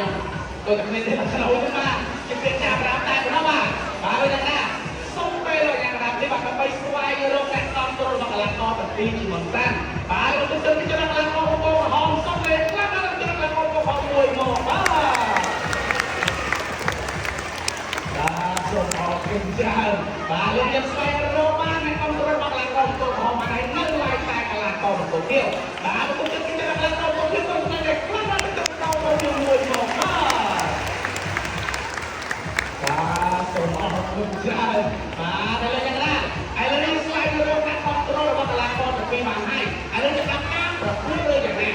មិនដូចតែគ្នាទេបាទស្នូទៅបាទជាពាក្យចាប់រាមតែប៉ុណ្ណោះបាទបាទដូចណាសុំពេលលោកយ៉ាងណានេះបាទដើម្បីស្វែងរកអ្នកគ្រប់គ្រងរបស់កីឡាករទាំងពីរជាមុនសិនបាទលោកទៅទៅចរកីឡាករបង្គោលក្រហមសុំលេខខ្លះបាទចរកីឡាករបង្គោលក្រហមមួយមកបាទបាទសូមអរគុណច្រើនបាទលោកយើងស្វែងរកបានអ្នកគ្រប់គ្រងរបស់កីឡាករបង្គោលក្រហមបានហើយនៅឡើយតែកីឡាករបង្គោលខៀវបាទលោកទៅទៅចរកីឡាករបង្គោលខៀវសូមលេខខ្លះបាទចរកីឡាករបង្គោលខៀវមួយមកបាទ បាទសូមអរគុណច្រើនបាទឥឡូវយ៉ាងណាឥឡូវនេះស្វែងរកអ្នកគ្រប់គ្រងរបស់កីឡាករទាំងពីរបានហើយឥឡូវจะតាមការប្រកួតលើយ៉ាងណា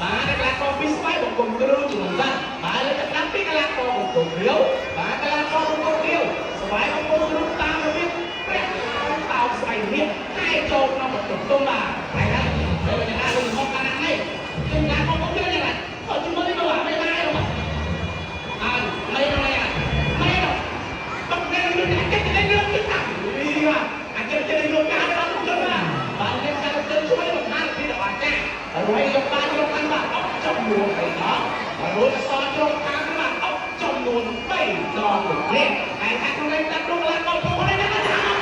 បាទកីឡាករពីស្វ័យបង្គំគ្រូជំនុំសិនបាទឥឡូវจะតាមពីកីឡាករបង្គំរាវបាទកីឡាករបង្គំរាវស្វ័យបង្គំគ្រូតាមរបៀបព្រះតោស្វ័យរៀបតែចូលក្នុងបន្ទប់ទុំបាទហើយណាទៅយ៉ាងណាលោកមកខាងនេះខ្ញុំកីឡាករបង្គំគ្រូយ៉ាងណាអត់ជំនុំនេះមកមិនបានទេបាទ អើមិនមិនមិនបាត់នេះលុយចិត្តនេះលុយចិត្តនេះបាទអញ្ចឹងចិត្តលុយការដល់ទុនបាទបាទនេះការទៅជួយបង្ហាញពីដល់អាចារ្យរួយយកបានយកបានបាទអត់ចំនួន3ដងរួចអសជ្រុងខាងបាទអត់ចំនួន3ដងនេះហើយថាក្នុងនេះតាត់ដួលឡើងមកខ្លួននេះណាថាអត់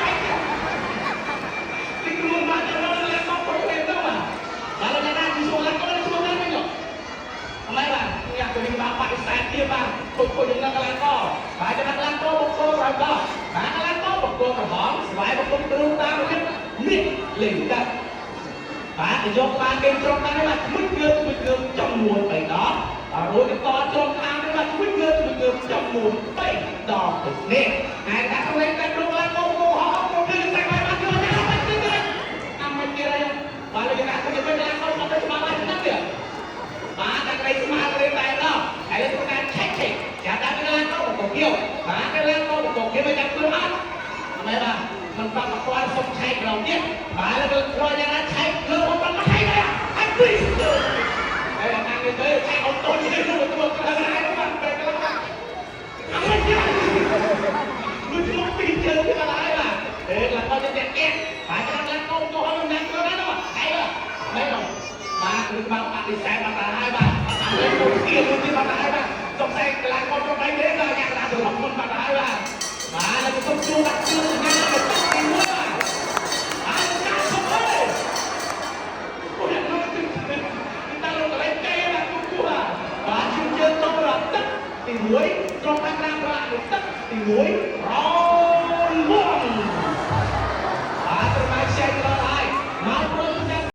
ទីខ្លួនបានទៅឡើងមកខ្លួននេះទៅបាទបាទលោកណាទីសួរឡើងក៏សួរឡើងវិញ អីបាទញ៉ាំទៅនេះបាទបដិសេធទៀតបាទខូចខូចយ៉ាងណាកន្លែងកបាទចំណាក់កន្លែងកបង្គោលក្រោយដល់បាទកន្លែងកបង្គោលក្រហមស្វែងបង្គោលគ្រូតាមរបៀបនេះលេងទឹកបាទយកបានគេត្រង់តាមនេះបាទមួយងើបមួយងើបចំនួន3ដងបាទរួចក៏តត្រង់តាមនេះបាទមួយងើបមួយងើបចំនួន3ដងទៅនេះហើយដាក់កន្លែងតែគ្រូកន្លែងកបង្គោលហោះគ្រូគឺតែបាយបានយកណាបាទទៀតអាមិនទៀតហើយបាទលោកអ្នកទៅវិញកន្លែងកអត់ទៅច្បាស់បានទៀត បាទតែក្រីស្មារតីតែដល់ហើយធ្វើការឆែកឆែកចាំដល់កន្លែងកបង្គោលខៀវបាទកន្លែងកបង្គោលខៀវមិនចាំខ្លួនអត់អមែនបាទមិនបាក់មកគាត់សុំឆែកម្ដងទៀតបាទលើក្រោយយ៉ាងណាឆែកលើមកបាត់មកឆែកហើយហើយពីហើយអានេះទៅឆែកអូតូនេះទៅទៅទៅហើយបាទបែកកន្លងបាទអមិនទៀតដូចមកពីជើងទៅដល់ហើយបាទអេឡើងទៅទៀតទៀតបាទចាំឡើងកូនកូនឲ្យមិនខ្លួនណាបាទហើយបាទមែនបាទគឺបានបដិសេធបាត់ហើយបាទអត់លេងមួយទៀតមួយទៀតបាត់ហើយបាទសុំតែកន្លែងកូនទៅបីទេដល់យ៉ាងណាទៅរំមុនបាត់ហើយបាទបាទแล้วก็ต้องจูบัดจูสัญญาณไปตั้งตีมือបាទបាទការសុំអើយអូយនោះគឺតាលោកកន្លែងកែបាទគូគូបាទបាទជឿជឿចូលដល់ទឹកទី1ត្រង់តាមប្រាក់ទឹកទី1